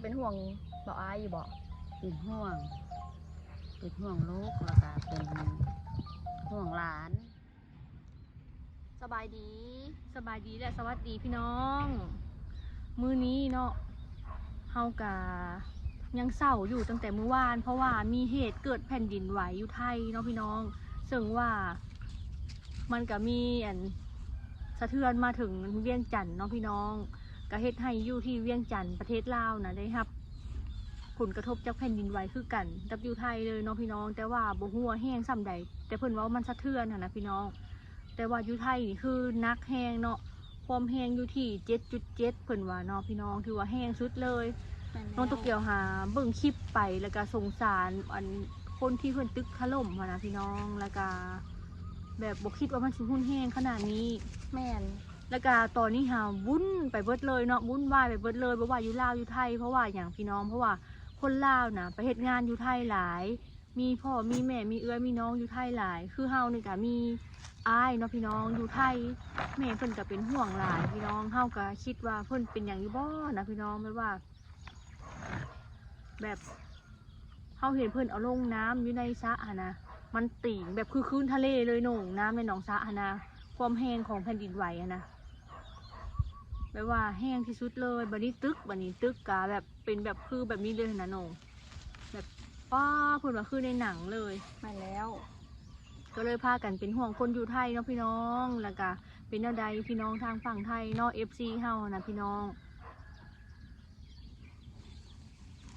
ເປັນຫ່ວງບ່າວອ້າຍຢູ່ບໍ່? ເປັນຫ່ວງ ເປັນຫ່ວງລູກ ແລ້ວກະເປັນຫ່ວງຫຼານ. ສະບາຍດີ ສະບາຍດີ ແລະ ສະຫວັດດີພີ່ນ້ອງ. ມື້ນີ້ເນາະ ເຮົາກະຍັງເສົ້າຢູ່ຕັ້ງແຕ່ມື້ວານ ເພາະວ່າມີເຫດເກີດແຜ່ນດິນໄຫວຢູ່ໄທເນາະພີ່ນ້ອງ ເຊິ່ງວ່າມັນກະມີອັນສະເທືອນມາເຖິງວຽງຈັນເນາະພີ່ນ້ອງ ກະເຮັດໃຫ້ຢູ່ທີ່ວຽງຈັນ ປະເທດລາວນະ ໄດ້ຮັບຜົນກະທົບຈາກແຜ່ນດິນໄຫວຄືກັນກັບຢູ່ໄທເລີຍເນາະພີ່ນ້ອງ ແຕ່ວ່າບໍ່ຮູ້ວ່າແຮງສ່ຳໃດ ແຕ່ເພິ່ນເວົ້າມັນສະເທືອນຫັ້ນນະພີ່ນ້ອງ. ແຕ່ວ່າຢູ່ໄທນີ້ຄືໜັກແຮງເນາະ ຄວາມແຮງຢູ່ທີ່ເຈັດຈຸດເຈັດ ເພິ່ນວ່າເນາະພີ່ນ້ອງ ຖືວ່າແຮງສຸດເລີຍ. ແມ່ນແລ້ວ ນ້ອງໂຕກຽວຫາເບິ່ງຄລິບໄປ ແລ້ວກະສົງສານອັນຄົນທີ່ເພິ່ນຕຶກຖະຫຼົ່ມຫັ້ນນະພີ່ນ້ອງ ແລ້ວກະແບບບໍ່ຄິດວ່າມັນຊິຮຸນແຮງຂະໜາດນີ້. ແມ່ນ ແລ້ວກະຕອນນີ້ຫາວຸ້ນໄປເບິດເລີຍເນາະ ວຸ້ນວາຍໄປເບິດເລີຍ ບໍ່ວ່າຢູ່ລາວຢູ່ໄທ ເພາະວ່າຫຍັງພີ່ນ້ອງ ເພາະວ່າຄົນລາວນະໄປເຮັດງານຢູ່ໄທຫຼາຍ ມີພໍ່ມີແມ່ ມີເອື້ອຍມີນ້ອງຢູ່ໄທຫຼາຍ ຄືເຮົານີ້ກະມີອ້າຍເນາະພີ່ນ້ອງ ຢູ່ໄທ ແມ່ເພິ່ນກະເປັນຫ່ວງຫຼາຍພີ່ນ້ອງ. ເຮົາກະຄິດວ່າເພິ່ນເປັນຫຍັງຢູ່ບໍ່ນະພີ່ນ້ອງ ແບບວ່າ ແບບເຮົາເຫັນເພິ່ນເອົາລົງນ້ຳຢູ່ໃນສະຫັ້ນນະ ມັນຕີງແບບຄືຄື້ນທະເລເລີຍນ້ອງ ນ້ຳໃນໜອງສະຫັ້ນນະ ຄວາມແຮງຂອງແຜ່ນດິນໄຫວຫັ້ນນະ ແບບວ່າແຮງທີ່ສຸດເລີຍ. ບາດນີ້ຕຶກ ບາດນີ້ຕຶກກະແບບ ເປັນແບບຄືແບບນີ້ເລີຍຫັ້ນນະນ້ອງ ແບບ ປ້າ ເພິ່ນວ່າຄືໃນໜັງເລີຍ. ແມ່ນແລ້ວ ກໍເລີຍພາກັນເປັນຫ່ວງຄົນຢູ່ໄທເນາະພີ່ນ້ອງ ແລ້ວກະເປັນແນວໃດພີ່ນ້ອງທາງຝັ່ງໄທເນາະ ເອັຟຊີ ເຮົາຫັ້ນນະພີ່ນ້ອງ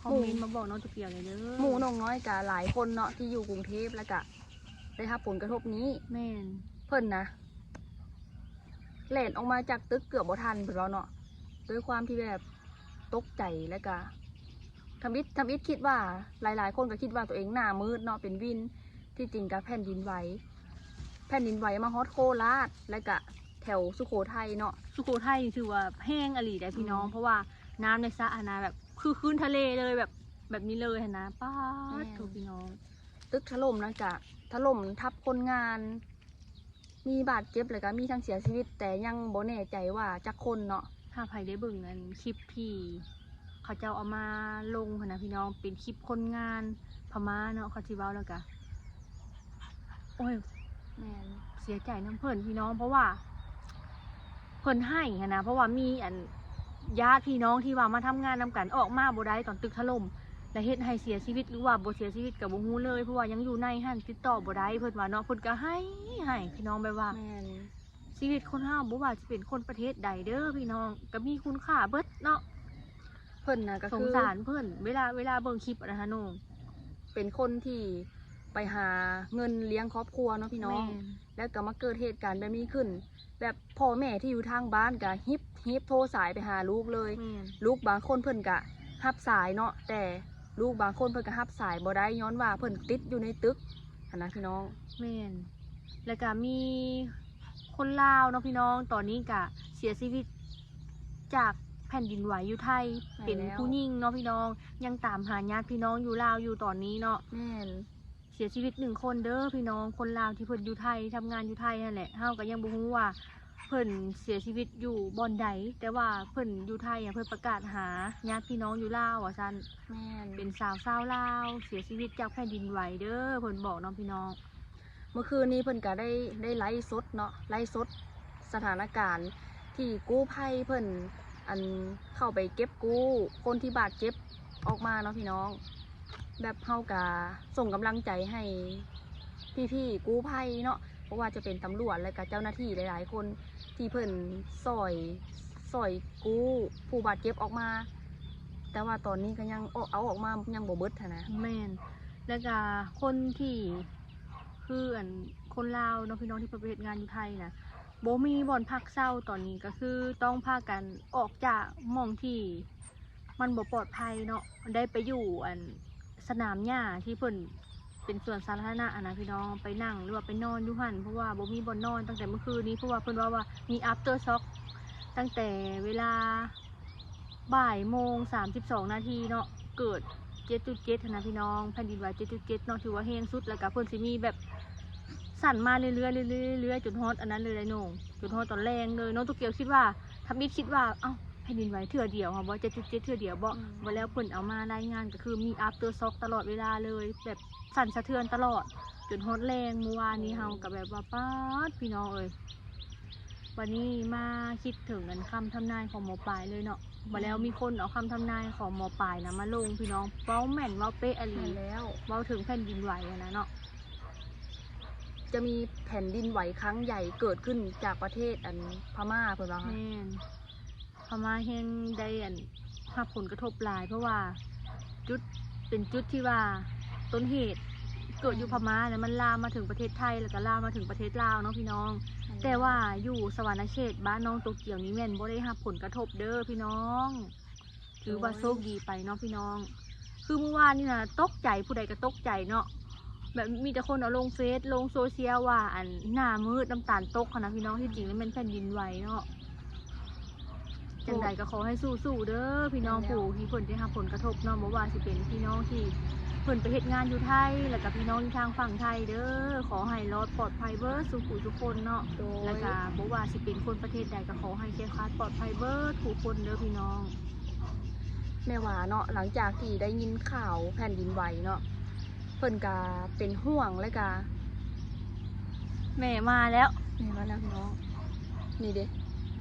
ຄອມເມັນມາບອກນ້ອງໂຕກຽວແດ່ເດີ. ໝູ່ນ້ອງນ້ອຍກະຫຼາຍຄົນເນາະ ທີ່ຢູ່ກຸງເທບ ແລ້ວກະໄດ້ຮັບຜົນກະທົບນີ້. ແມ່ນ ເພິ່ນນະ ແລ່ນອອກມາຈາກຕຶກເກືອບບໍ່ທັນ ເພິ່ນເວົ້າເນາະ ດ້ວຍຄວາມທີ່ແບບຕົກໃຈ ແລ້ວກະທຳອິດ ທຳອິດຄິດວ່າ ຫຼາຍໆຄົນກະຄິດວ່າໂຕເອງໜ້າມືດເນາະ ເປັນວິນ ທີ່ຈິງກະແຜ່ນດິນໄຫວ ແຜ່ນດິນໄຫວມາຮອດໂຄລາດ ແລ້ວກະແຖວສຸໂຂໄທເນາະ. ສຸໂຂໄທນີ້ຖືວ່າແຮງອີ່ຫຼີໄດ໋ພີ່ນ້ອງ ອືມ ເພາະວ່ານ້ຳໃນສະຫັ້ນນະ ແບບຄືຄື້ນທະເລເລີຍ ແບບ ແບບນີ້ເລີຍຫັ້ນນະ ປ້າດ ແມ່ນ ໂທ້ພີ່ນ້ອງ ຕຶກຖະຫຼົ່ມນະ ກະຖະຫຼົ່ມທັບຄົນງານ ມີບາດເຈັບ ແລ້ວກະມີທັງເສຍຊີວິດ ແຕ່ຍັງບໍ່ແນ່ໃຈວ່າຈັກຄົນເນາະ. ຖ້າໃຜໄດ້ເບິ່ງອັນຄລິບທີ່ເຂົາເຈົ້າເອົາມາລົງຫັ້ນນະພີ່ນ້ອງ ເປັນຄລິບຄົນງານພະມ້າເນາະ ເຂົາຊິເວົ້າແລ້ວກະ ໂອ້ຍ ແມ່ນ ເສຍໃຈນຳເພິ່ນພີ່ນ້ອງ ເພາະວ່າເພິ່ນໄຫ້ຫັ້ນນະ ເພາະວ່າມີອັນຍາດພີ່ນ້ອງທີ່ວ່າມາທຳງານນຳກັນອອກມາບໍ່ໄດ້ຕອນຕຶກຖະຫຼົ່ມ ແລະ ເຮັດໃຫ້ເສຍຊີວິດ ຫຼືວ່າບໍ່ເສຍຊີວິດກະບໍ່ຮູ້ເລີຍ ເພາະວ່າຍັງຢູ່ໃນຫັ້ນ ຕິດຕໍ່ບໍ່ໄດ້ ເພິ່ນວ່າເນາະ ເພິ່ນກະໄຫ້ ໄຫ້ພີ່ນ້ອງ ແບບວ່າ ແມ່ນ ຊີວິດຄົນເຮົາບໍ່ວ່າຊິເປັນຄົນປະເທດໃດເດີພີ່ນ້ອງ ກະມີຄຸນຄ່າເບິດເນາະ. ເພິ່ນນະກະຄື ສົງສານເພິ່ນ ເວລາ ເວລາເບິ່ງຄລິບຫັ້ນນະນ້ອງ ເປັນຄົນທີ່ໄປຫາເງິນລ້ຽງຄອບຄົວເນາະພີ່ນ້ອງ ແມ່ນ ແລ້ວກະມາເກີດເຫດການແບບນີ້ຂຶ້ນ ແບບພໍ່ແມ່ທີ່ຢູ່ທາງບ້ານກະຮີບ ຮີບໂທສາຍໄປຫາລູກເລີຍ ແມ່ນ ລູກບາງຄົນເພິ່ນກະຮັບສາຍເນາະ ແຕ່ລູກບາງຄົນເພິ່ນກະຮັບສາຍບໍ່ໄດ້ ຍ້ອນວ່າເພິ່ນຕິດຢູ່ໃນຕຶກຫັ້ນນະພີ່ນ້ອງ. ແມ່ນ ແລ້ວກະມີຄົນລາວເນາະພີ່ນ້ອງ ຕອນນີ້ກະເສຍຊີວິດຈາກແຜ່ນດິນໄຫວຢູ່ໄທ ແມ່ນແລ້ວ ເປັນຜູ້ຍິງເນາະພີ່ນ້ອງ ຍັງຕາມຫາຍາດພີ່ນ້ອງຢູ່ລາວຢູ່ຕອນນີ້ເນາະ ແມ່ນ ເສຍຊີວິດໜຶ່ງຄົນເດີພີ່ນ້ອງ ຄົນລາວທີ່ເພິ່ນຢູ່ໄທ ທຳງານຢູ່ໄທຫັ້ນແຫຼະ ເຮົາກະຍັງບໍ່ຮູ້ວ່າເພິ່ນເສຍຊີວິດຢູ່ບ່ອນໃດ ແຕ່ວ່າເພິ່ນຢູ່ໄທ ເພິ່ນປະກາດຫາຍາດພີ່ນ້ອງຢູ່ລາວວ່າຊັ້ນ ແມ່ນ ເປັນສາວຊາວລາວເສຍຊີວິດຈາກແຜ່ນດິນໄຫວເດີ ເພິ່ນບອກເນາະພີ່ນ້ອງ. ເມື່ອຄືນນີ້ເພິ່ນກະໄດ້ ໄດ້ໄລຟ໌ສົດເນາະ ໄລຟ໌ສົດສະຖານະການທີ່ກູ້ໄພເພິ່ນ ອັນ ເຂົ້າໄປເກັບກູ້ຄົນທີ່ບາດເຈັບອອກມາເນາະພີ່ນ້ອງ ແບບເຮົາກະສົ່ງກຳລັງໃຈໃຫ້ພີ່ໆກູ້ໄພເນາະ ບໍ່ວ່າຈະເປັນຕຳຫຼວດ ແລະກະເຈົ້າໜ້າທີ່ຫຼາຍໆຄົນ ທີ່ເພິ່ນຊ່ອຍ ຊ່ອຍກູ້ຜູ້ບາດເຈັບອອກມາ ແຕ່ວ່າຕອນນີ້ກະຍັງເອົາ ເອົາອອກມາຍັງບໍ່ເບິດຫັ້ນນະ. ແມ່ນ ແລ້ວກະຄົນທີ່ຄືອັນຄົນລາວເນາະພີ່ນ້ອງ ທີ່ເພິ່ນໄປເຮັດງານຢູ່ໄທນະ ບໍ່ມີບ່ອນພັກເຊົາ ຕອນນີ້ກະຄືຕ້ອງພາກັນອອກຈາກໝ່ອງທີ່ມັນບໍ່ປອດໄພເນາະ ໄດ້ໄປຢູ່ອັນ ສະໜາມຫຍ້າທີ່ເພິ່ນເປັນສວນສາທາລະນະຫັ້ນນະພີ່ນ້ອງ ໄປນັ່ງ ຫຼືວ່າໄປນອນຢູ່ຫັ້ນ ເພາະວ່າບໍ່ມີບ່ອນນອນຕັ້ງແຕ່ມື້ຄືນນີ້ ເພາະວ່າເພິ່ນເວົ້າວ່າມີອາຟເຕີຊັອກ ຕັ້ງແຕ່ເວລາບ່າຍໂມງສາມສິບສອງນາທີເນາະ ເກີດເຈັດຈຸດເຈັດຫັ້ນນະພີ່ນ້ອງ ແຜ່ນດິນໄຫວເຈັດຈຸດເຈັດເນາະ ຖືວ່າແຮງສຸດ ແລ້ວກະເພິ່ນຊິມີແບບສັ່ນມາເລື້ອຍໆ ເລື້ອຍໆ ເລື້ອຍໆ ຈົນຮອດອັນນັ້ນເລີຍໄດ໋ນ້ອງ ຈົນຮອດຕອນແລງເລີຍ. ນ້ອງໂຕກຽວຄິດວ່າ ທຳອິດຄິດວ່າ ເອົ້າ ແຜ່ນດິນໄຫວເທື່ອດຽວຫັ້ນບໍ່ ເຈັດຈຸດເຈັດ ເທື່ອດຽວບໍ່ ອືມ ບໍ່ແລ້ວເພິ່ນເອົາມາລາຍງານກໍຄືມີ aftershock ຕະຫຼອດເວລາເລີຍ ແບບສັ່ນສະເທືອນຕະຫຼອດ ຈົນຮອດແລງມື້ວານນີ້ເຮົາກໍແບບວ່າ ປາດ ພີ່ນ້ອງເອີຍ ບັດນີ້ມາຄິດເຖິງອັນຄຳທຳນາຍຂອງໝໍປາຍເລີຍເນາະ ບໍ່ແລ້ວມີຄົນເອົາຄຳທຳນາຍຂອງໝໍປາຍນະມາລົງ ພີ່ນ້ອງ ເວົ້າແມ່ນເວົ້າເປະອີ່ຫຼີ ແມ່ນແລ້ວ ເວົ້າເຖິງແຜ່ນດິນໄຫວຫັ້ນນະເນາະ ຈະມີແຜ່ນດິນໄຫວຄັ້ງໃຫຍ່ເກີດຂຶ້ນຈາກປະເທດອັນພະມ້າ ເພິ່ນວ່າ ແມ່ນ ພະມ້າແຮ່ງໄດ້ອັນ ຮັບຜົນກະທົບຫຼາຍ ເພາະວ່າຈຸດ ເປັນຈຸດທີ່ວ່າຕົ້ນເຫດເກີດຢູ່ພະມ້າ ແລ້ວມັນລາມມາເຖິງປະເທດໄທ ແລ້ວກໍລາມມາເຖິງປະເທດລາວເນາະພີ່ນ້ອງ ແມ່ນແລ້ວ ແຕ່ວ່າຢູ່ສະຫວັນນະເຂດ ບ້ານນ້ອງໂຕກຽວນີ້ແມ່ນບໍ່ໄດ້ຮັບຜົນກະທົບເດີ້ພີ່ນ້ອງ ຖືວ່າໂຊກດີໄປເນາະພີ່ນ້ອງ ຄືມື້ວານນີ້ນະຕົກໃຈ ຜູ້ໃດກໍຕົກໃຈເນາະ ແບບມີແຕ່ຄົນເອົາລົງເຟສ ລົງໂຊຊຽວວ່າ ອັນ ໜ້າມືດ ນ້ຳຕານຕົກຫັ້ນນະພີ່ນ້ອງ ທີ່ຈິງແລ້ວແມ່ນແຜ່ນດິນໄຫວເນາະ ຈັ່ງໃດກໍຂໍໃຫ້ສູ້ໆເດີ້ພີ່ນ້ອງ ແມ່ນແລ້ວ ຜູ້ທີ່ເພິ່ນໄດ້ຮັບຜົນກະທົບເນາະ ບໍ່ວ່າຊິເປັນພີ່ນ້ອງທີ່ເພິ່ນໄປເຮັດງານຢູ່ໄທ ແລ້ວກໍພີ່ນ້ອງຢູ່ທາງຝັ່ງໄທເດີ້ ຂໍໃຫ້ລອດປອດໄພເບິດສູ່ຜູ້ສູ່ຄົນເນາະ ໂດຍ ແລ້ວກໍບໍ່ວ່າຊິເປັນຄົນປະເທດໃດ ກໍຂໍໃຫ້ແຄ້ວຄາດປອດໄພເບິດຄູ່ຄົນເດີ້ພີ່ນ້ອງ ແມ່ວ່າເນາະ ຫຼັງຈາກທີ່ໄດ້ຍິນຂ່າວແຜ່ນດິນໄຫວເນາະ ເພິ່ນກະເປັນຫ່ວງ ແລ້ວກະ ແມ່ມາແລ້ວ ແມ່ມາແລ້ວພີ່ນ້ອງ ນີ້ເດ້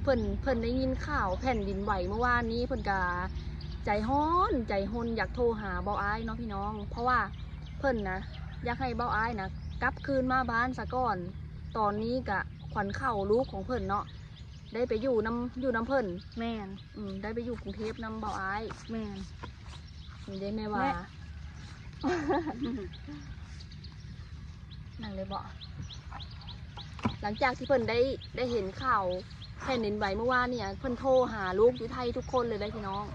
ເພິ່ນ ເພິ່ນໄດ້ຍິນຂ່າວແຜ່ນດິນໄຫວມື້ວານນີ້ ເພິ່ນກະໃຈຮ້ອນໃຈຮົນ ຢາກໂທຫາເບົາອ້າຍເນາະພີ່ນ້ອງ ເພາະວ່າເພິ່ນນະ ຢາກໃຫ້ເບົາອ້າຍນະ ກັບຄືນມາບ້ານສາກ່ອນ ຕອນນີ້ກະຂວັນເຂົ້າລູກຂອງເພິ່ນເນາະ ໄດ້ໄປຢູ່ນຳ ຢູ່ນຳເພິ່ນ ແມ່ນ ອືມ ໄດ້ໄປຢູ່ກຸງເທບນຳເບົາອ້າຍ ແມ່ນ ນີ້ເດ້ແມ່ວ່າ ແມ່ ນັ່ງເລີຍເບາະ ຫຼັງຈາກທີ່ເພິ່ນໄດ້ ໄດ້ເຫັນຂ່າວແຜ່ນດິນໄຫວມື້ວານນີ້ ເພິ່ນໂທຫາລູກຢູ່ໄທທຸກຄົນເລີຍເດ້ພີ່ນ້ອງ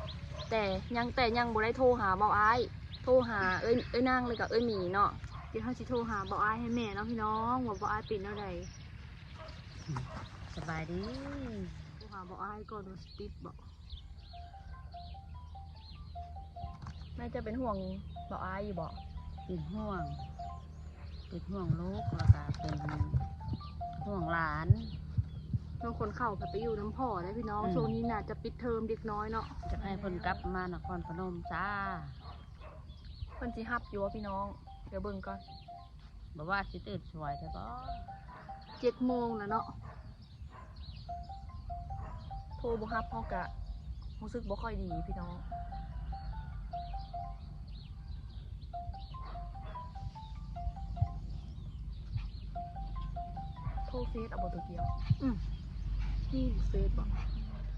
ແຕ່ຍັງ ແຕ່ຍັງບໍ່ໄດ້ໂທຫາເບົາອ້າຍ ໂທຫາເອື້ອຍ ເອື້ອຍນາງ ແລ້ວກໍເອື້ອຍໝີເນາະ ດຽວເຮົາຊິໂທຫາເບົາອ້າຍໃຫ້ແມ່ເນາະພີ່ນ້ອງ ວ່າເບົາອ້າຍເປັນແນວໃດ ສະບາຍດີ ໂທຫາເບົາອ້າຍກ່ອນວ່າຊິຕິດບໍ່ ແມ່ເຈົ້າເປັນຫ່ວງເບົາອ້າຍຢູ່ບໍ່? ເປັນຫ່ວງ ເປັນຫ່ວງລູກ ແລ້ວກະເປັນຫ່ວງຫຼານ ບາງຄົນເຂົາກໍໄປຢູ່ນຳພໍ່ໄດ້ພີ່ນ້ອງ ອືມ ຊ່ວງນີ້ໜ້າຈະປິດເທີມເດັກນ້ອຍເນາະ ຢາກໃຫ້ເພິ່ນກັບມານະຄອນພະນົມຊາ ເພິ່ນຊິຮັບຢູ່ບໍ່ພີ່ນ້ອງ ດຽວເບິ່ງກ່ອນ ບໍ່ວ່າຊິຕື່ນສວຍແທ້ບໍ່ ເຈັດໂມງແລ້ວເນາະ ໂທບໍ່ຮັບ ເຮົາກະຮູ້ສຶກບໍ່ຄ່ອຍດີພີ່ນ້ອງ ໂທເຟສເອົາບໍ່ໂຕກຽວ ອືມ ນີ້ເຟສບໍ່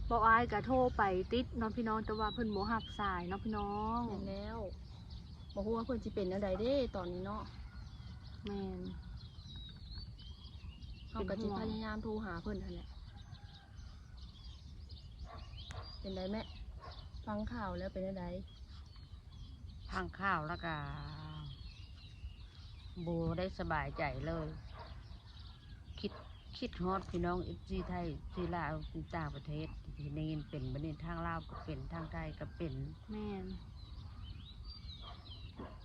ເບົາອ້າຍກະໂທໄປຕິດເນາະພີ່ນ້ອງ ແຕ່ວ່າເພິ່ນບໍ່ຮັບສາຍເນາະພີ່ນ້ອງ ແມ່ນແລ້ວ ບໍ່ຮູ້ວ່າເພິ່ນຊິເປັນແນວໃດເດ້ຕອນນີ້ເນາະ ແມ່ນ ເຮົາກໍຊິພະຍາຍາມໂທຫາເພິ່ນຫັ້ນແຫຼະ ເປັນໃດແມ່ ຟັງຂ່າວແລ້ວເປັນແນວໃດ? ຟັງຂ່າວແລ້ວກະບໍ່ໄດ້ສະບາຍໃຈເລີຍ ຄິດ ຄິດຮອດພີ່ນ້ອງເອັຟຊີໄທ ທີ່ລາວ ທີ່ຕ່າງປະເທດ ທີ່ໄດ້ຍິນເປັນແບບນີ້ ທາງລາວກໍເປັນ ທາງໄທກໍເປັນ ແມ່ນ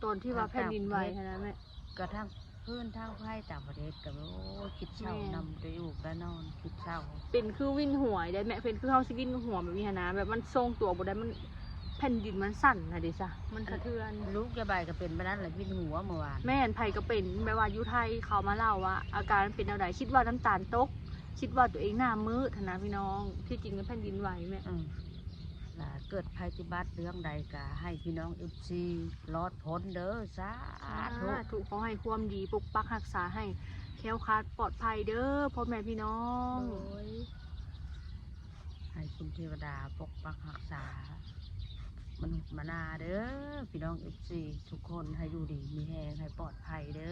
ຕອນທີ່ວ່າແຜ່ນດິນໄຫວຫັ້ນນະແມ່ ກະທັງພື້ນທາງໄພຕ່າງປະເທດກໍ ໂອ້ຍ ຄິດເສົ້ານຳ ແມ່ນ ແຕ່ຢູ່ກະນອນຄິດເສົ້າ ເປັນຄືວິນຫົວໄດ໋ແມ່ ເປັນຄືເຮົາຊິວິນຫົວແບບນີ້ຫັ້ນນະ ແບບມັນຊົງຕົວບໍ່ໄດ້ ມັນ ແຜ່ນດິນມັນສັ່ນນະເດຊະ ມັນສະເທືອນ ລູກຢາໃບກໍເປັນແບບນັ້ນແຫຼະ ວິນຫົວເມື່ອວານ ແມ່ນ ໃຜກໍເປັນ ແບບວ່າຢູ່ໄທເຂົາມາເລົ່າວ່າ ອາການມັນເປັນແນວໃດ ຄິດວ່ານ້ຳຕານຕົກ ຄິດວ່າຕົວເອງໜ້າມືດຫັ້ນນະພີ່ນ້ອງ ທີ່ຈິງແມ່ນແຜ່ນດິນໄຫວແມ່ ອືມ ລະເກີດໄພພິບັດເລື່ອງໃດກະໃຫ້ພີ່ນ້ອງເອັຟຊີລອດພົ້ນເດີ ສາທຸ ສາທຸ ຂໍໃຫ້ຄວາມດີປົກປັກຮັກສາໃຫ້ແຄ້ວຄາດປອດໄພເດີພໍ່ແມ່ພີ່ນ້ອງ ໂດຍ ໃຫ້ຄຸນເທວະດາປົກປັກຮັກສາມະນຸດມະນາເດີ ພີ່ນ້ອງເອັຟຊີທຸກຄົນ ໃຫ້ຢູ່ດີມີແຮງ ໃຫ້ປອດໄພເດີ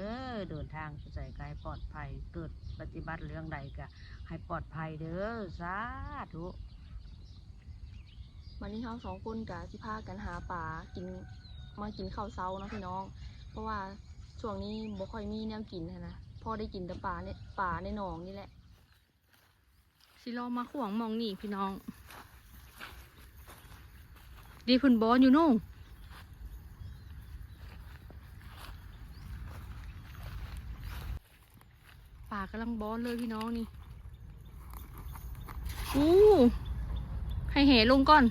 ເດີນທາງໄປໃສກະໃຫ້ປອດໄພ ເກີດປະຕິບັດເລື່ອງໃດກະໃຫ້ປອດໄພເດີ ສາທຸ. ບັດນີ້ເຮົາສອງຄົນກະຊິພາກັນຫາປາກິນ ມາກິນເຂົ້າເຊົ້າເນາະພີ່ນ້ອງ ເພາະວ່າຊ່ວງນີ້ບໍ່ຄ່ອຍມີແນວກິນຫັ້ນນະ ພໍໄດ້ກິນແຕ່ປາໃນ ປາໃນໜອງນີ້ແຫຼະ ຊິລອງມາຂວາງໝ່ອງນີ້ພີ່ນ້ອງ ດີເພິ່ນບອນຢູ່ເນາະ ປາກຳລັງບອນເລີຍພີ່ນ້ອງນີ້ ອູ້ ໃຫ້ແຫລົງກ່ອນ.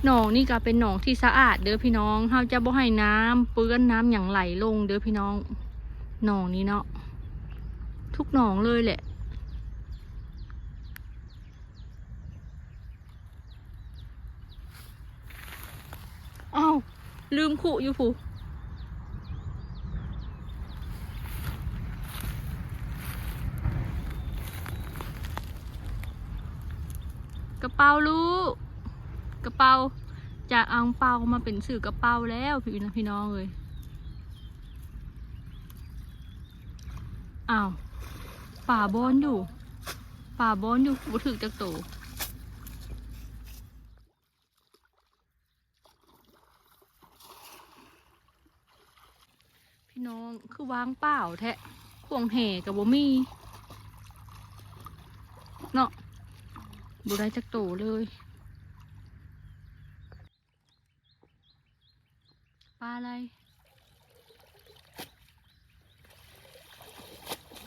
ໜອງນີ້ກໍເປັນໜອງທີ່ສະອາດເດີພີ່ນ້ອງ, ເຮົາຈະບໍ່ໃຫ້ນ້ຳເປື້ອນນ້ຳຫຍັງໄຫຼລົງເດີພີ່ນ້ອງ. ໜອງນີ້ເນາະ ທຸກໜອງເລີຍແຫຼະ. ອ້າວ ລືມຄຸຢູ່ພຸ້ນ. ກະເປົາລູກ ກະເປົາ ຈາກອັງເປົາມາເປັນຊື່ກະເປົາແລ້ວ ພີ່ ພີ່ນ້ອງເອີຍ. ອ້າວ ປາບອນຢູ່ ປາບອນຢູ່ ບໍ່ຖືກຈັກໂຕ. ພີ່ນ້ອງ ຄືວ່າງເປົ່າແທ້ ຂວາງແຫກໍບໍ່ມີເນາະ ບໍ່ໄດ້ຈັກໂຕເລີຍ. ປາໄລ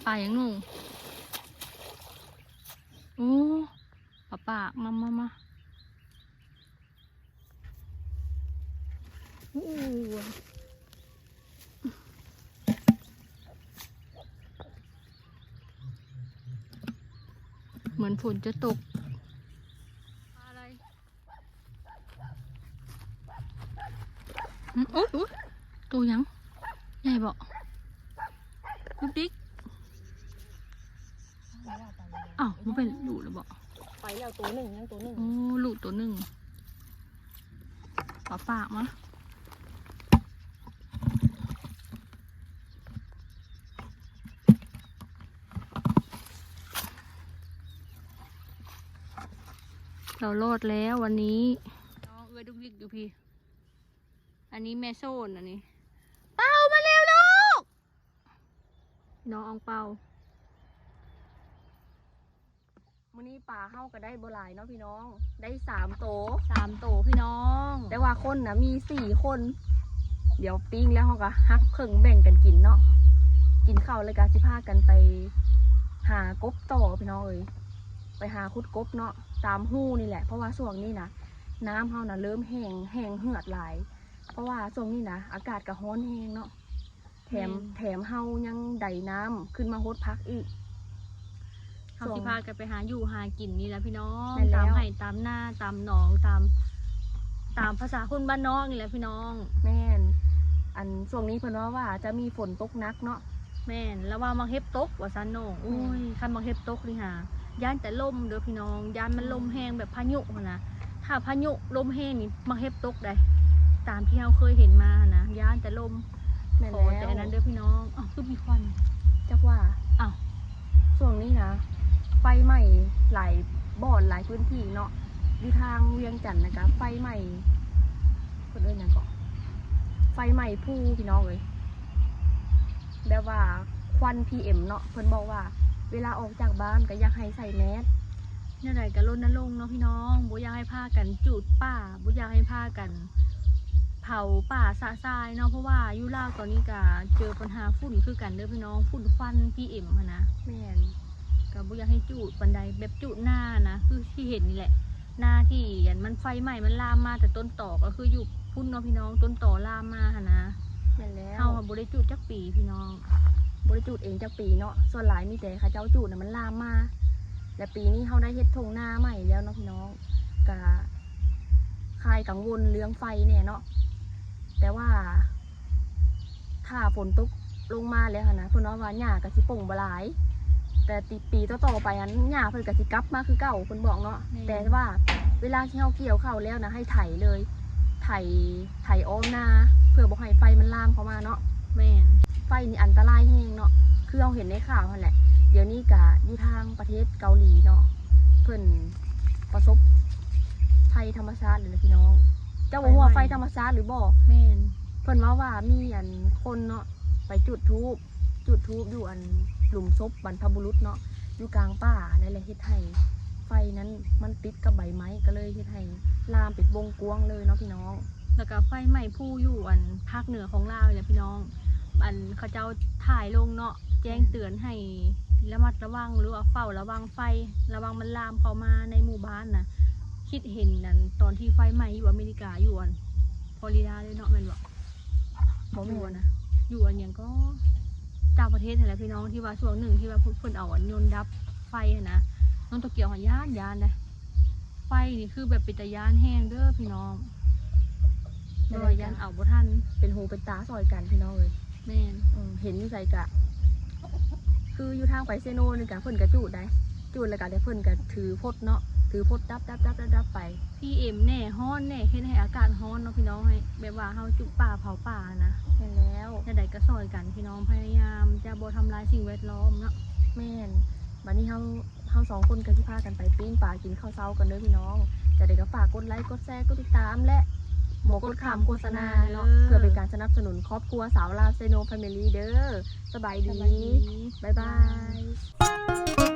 ປາຫຍັງໜູ? ໂອ້ ປາປາກ ມາ ມາ ມາ. ໂອ້ ເໝືອນຝົນຈະຕົກ. ປາໄລ. ອືມ ໂອ້ຍ ໂອ້ຍ ໂຕຫຍັງ? ໃຫຍ່ບໍ່? ລູກດິກ. ອ້າວ ບໍ່ເປັນ ຫຼຸດແລ້ວບໍ່? ໄປແລ້ວໂຕໜຶ່ງ ຍັງໂຕໜຶ່ງ. ໂອ້ ຫຼຸດໂຕໜຶ່ງ. ເອົາປາກມາ. ເຮົາລອດແລ້ວວັນນີ້. ນ້ອງເອື້ອຍດຸກດິກຢູ່ພີ້. ອັນນີ້ແມ່ໂຊນ ອັນນີ້ ເປົາມາແລ້ວລູກ ນ້ອງອອງເປົາ. ມື້ນີ້ປາເຮົາກໍໄດ້ບໍ່ຫຼາຍເນາະພີ່ນ້ອງ ໄດ້ສາມໂຕ ສາມໂຕພີ່ນ້ອງ ແຕ່ວ່າຄົນນະມີສີ່ຄົນ. ດຽວປີ້ງແລ້ວເຮົາກໍຫັກເຄິ່ງແບ່ງກັນກິນເນາະ. ກິນເຂົ້າແລ້ວກໍຊິພາກັນໄປຫາກົບຕໍ່ພີ່ນ້ອງເອີຍ ໄປຫາຂຸດກົບເນາະ ຕາມຮູນີ້ແຫຼະ ເພາະວ່າຊ່ວງນີ້ນະ ນ້ຳເຮົານະເລີ່ມແຫ້ງ ແຫ້ງເຫືອດຫຼາຍ ເພາະວ່າຊ່ວງນີ້ນະ ອາກາດກໍຮ້ອນແຮງເນາະ ແຖມ ແມ່ນ ແຖມເຮົາຍັງໄດນ້ຳຂຶ້ນມາຫົດຜັກອີກ. ເຮົາຊິພາກັນໄປຫາຢູ່ຫາກິນນີ້ແຫຼະພີ່ນ້ອງ ແມ່ນແລ້ວ ຕາມໄຮ່ຕາມນາ ຕາມໜອງ ຕາມ ຕາມພາສາຄົນບ້ານນອກນີ້ແຫຼະພີ່ນ້ອງ. ແມ່ນ ອັນຊ່ວງນີ້ເພິ່ນເວົ້າວ່າຈະມີຝົນຕົກໜັກເນາະ. ແມ່ນ ລະວ່າໝາກເຫັບຕົກວ່າຊັ້ນນ້ອງ. ໂອ້ຍ ຄັນໝາກເຫັບຕົກນີ້ຫາ ຢ້ານແຕ່ລົມເດີພີ່ນ້ອງ ຢ້ານມັນລົມແຮງແບບພາຍຸຫັ້ນນະ. ຖ້າພາຍຸລົມແຮງນີ້ໝາກເຫັບຕົກໃດ໋ ຕາມທີ່ເຮົາເຄີຍເຫັນມາຫັ້ນນະ ຢ້ານແຕ່ລົມ. ແມ່ນແລ້ວ ຂໍແຕ່ອັນນັ້ນເດີພີ່ນ້ອງ. ອ້າວ ຄືມີຄວັນ ຈັກວ່າ. ອ້າວ ຊ່ວງນີ້ນະ ໄຟໄໝ້ຫຼາຍບ່ອນຫຼາຍພື້ນທີ່ເນາະ ຢູ່ທາງວຽງຈັນນະກະໄຟໄໝ້ ເພິ່ນເອີ້ນຫຍັງເກາະ ໄຟໄໝ້ພູພີ່ນ້ອງເອີຍ. ແບບວ່າຄວັນ ພີເອັມ ເນາະ ເພິ່ນບອກວ່າເວລາອອກຈາກບ້ານກໍຢາກໃຫ້ໃສ່ແມສ. ແນວໃດກໍລົນນະລົງເນາະພີ່ນ້ອງ ບໍ່ຢາກໃຫ້ພາກັນຈູດປ່າ ບໍ່ຢາກໃຫ້ພາກັນເຜົາປ່າຊະຊາຍເນາະ ເພາະວ່າຢູ່ລາວຕອນນີ້ກໍເຈີບັນຫາຝຸ່ນຄືກັນເດີພີ່ນ້ອງ ຝຸ່ນຄວັນ ພີເອັມ ຫັ້ນນະ. ແມ່ນ ກໍບໍ່ຢາກໃຫ້ຈູດປານໃດ ແບບຈູດນານະ ຄືທີ່ເຫັນນີ້ແຫຼະ ນາທີ່ອັນມັນໄຟໄໝ້ມັນລາມມາແຕ່ຕົ້ນຕໍ ກໍຄືຢູ່ພຸ້ນເນາະພີ່ນ້ອງ ຕົ້ນຕໍລາມມາຫັ້ນນະ. ແມ່ນແລ້ວ ເຮົາບໍ່ໄດ້ຈູດຈັກປີພີ່ນ້ອງ ບໍ່ໄດ້ຈູດເອງຈັກປີເນາະ ສ່ວນຫຼາຍມີແຕ່ເຂົາເຈົ້າຈູດນະ ມັນລາມມາ. ແລະປີນີ້ເຮົາໄດ້ເຮັດທົ່ງນາໃໝ່ແລ້ວເນາະພີ່ນ້ອງ ກະຄາຍກັງວົນເລື່ອງໄຟແດ່ເນາະ ແຕ່ວ່າ ຖ້າຝົນຕົກລົງມາແລ້ວຫັ້ນນະ ເພິ່ນວ່າ ວ່າຫຍ້າກໍຊິປົ່ງບໍ່ຫຼາຍ ແຕ່ຕິປີຕໍ່ໆໄປຫັ້ນ ຫຍ້າເພິ່ນກໍຊິກັບມາຄືເກົ່າ ເພິ່ນບອກເນາະ. ແມ່ນ ແຕ່ວ່າເວລາທີ່ເຮົາກ່ຽວເຂົ້າແລ້ວນະ ໃຫ້ໄຖເລີຍ ໄຖ ໄຖອ້ອມນາ ເພື່ອບໍ່ໃຫ້ໄຟມັນລາມເຂົ້າມາເນາະ. ແມ່ນ ໄຟນີ້ອັນຕະລາຍແຮງເນາະ ຄືເຮົາເຫັນໃນຂ່າວຫັ້ນແຫຼະ. ດຽວນີ້ກະຢູ່ທາງປະເທດເກົາຫຼີເນາະ ເພິ່ນປະສົບໄພທຳມະຊາດເລີຍນະພີ່ນ້ອງ. ເຈົ້າບໍ່ຮູ້ວ່າໄຟທຳມະຊາດຫຼືບໍ່? ແມ່ນ ເພິ່ນເວົ້າວ່າມີອັນຄົນເນາະ ໄປຈຸດທູບ ຈຸດທູບຢູ່ອັນຫຼຸມສົບບັນພະບຸລຸດເນາະ ຢູ່ກາງປ່າ ແລ້ວເຮັດໃຫ້ໄຟນັ້ນມັນຕິດກັບໃບໄມ້ ກໍເລີຍເຮັດໃຫ້ລາມເປັນວົງກວ້າງເລີຍເນາະພີ່ນ້ອງ. ແລ້ວກໍໄຟໄໝ້ພູຢູ່ອັນພາກເໜືອຂອງລາວນີ້ແຫຼະພີ່ນ້ອງ ອັນເຂົາເຈົ້າຖ່າຍລົງເນາະ ແຈ້ງເຕືອນໃຫ້ ລະມັດລະວັງ ຫຼືວ່າເຝົ້າລະວັງໄຟ ລະວັງມັນລາມເຂົ້າມາໃນໝູ່ບ້ານນະ. ຄິດເຫັນນັ້ນ ຕອນທີ່ໄຟໄໝ້ຢູ່ອາເມລິກາ ຢູ່ອັນຟລໍຣິດາເລີຍເນາະ ແມ່ນບໍ່? ບໍ່ແມ່ນນະ ຢູ່ອັນຫຍັງກໍ ຕ່າງປະເທດຫັ້ນແຫຼະພີ່ນ້ອງ ທີ່ວ່າຊ່ວງໜຶ່ງທີ່ວ່າເພິ່ນເອົາອັນຍົນດັບໄຟຫັ້ນນະ ນ້ອງໂຕກຽວຫັ້ນຢ້ານໆເດ້. ໄຟນີ້ຄືແບບເປັນຕາຢ້ານແຮງເດີພີ່ນ້ອງ ແມ່ນ ແບບວ່າຢ້ານເອົາບໍ່ທັນ ເປັນຫູເປັນຕາຊ່ອຍກັນພີ່ນ້ອງເອີຍ. ແມ່ນ ເອີ ເຫັນຢູ່ໃສກະ ຄືຢູ່ທາງໄປເຊໂນນີ້ກະເພິ່ນກະຈູດໄດ໋ ຈູດແລ້ວກະເພິ່ນກະຖືພົດເນາະ ຖືພົດດັບໆໆໆໄປ. ພີເອັມແດ່ ຮ້ອນແດ່ ເຮັດໃຫ້ອາກາດຮ້ອນເນາະພີ່ນ້ອງ ໃຫ້ແບບວ່າເຮົາຈຸປ່າເຜົາປ່ານະ. ແມ່ນແລ້ວ ແນວໃດກໍຊ່ອຍກັນພີ່ນ້ອງ ພະຍາຍາມຈະບໍ່ທຳລາຍສິ່ງແວດລ້ອມເນາະ. ແມ່ນ ບາດນີ້ເຮົາ ເຮົາສອງຄົນກໍຊິພາກັນໄປປີ້ງປາກິນເຂົ້າເຊົ້າກັນເດີພີ່ນ້ອງ. ຈັ່ງໃດກໍຝາກກົດໄລ ກົດແຊ ກົດຕິດຕາມ ແລະ ບໍ່ກົດຂ້າມໂຄສະນາເນາະ ເພື່ອເປັນການສະໜັບສະໜູນຄອບຄົວສາວລາວເຊໂນແຟມິລີເດີ. ສະບາຍດີ ສະບາຍດີ ບາຍບາຍ.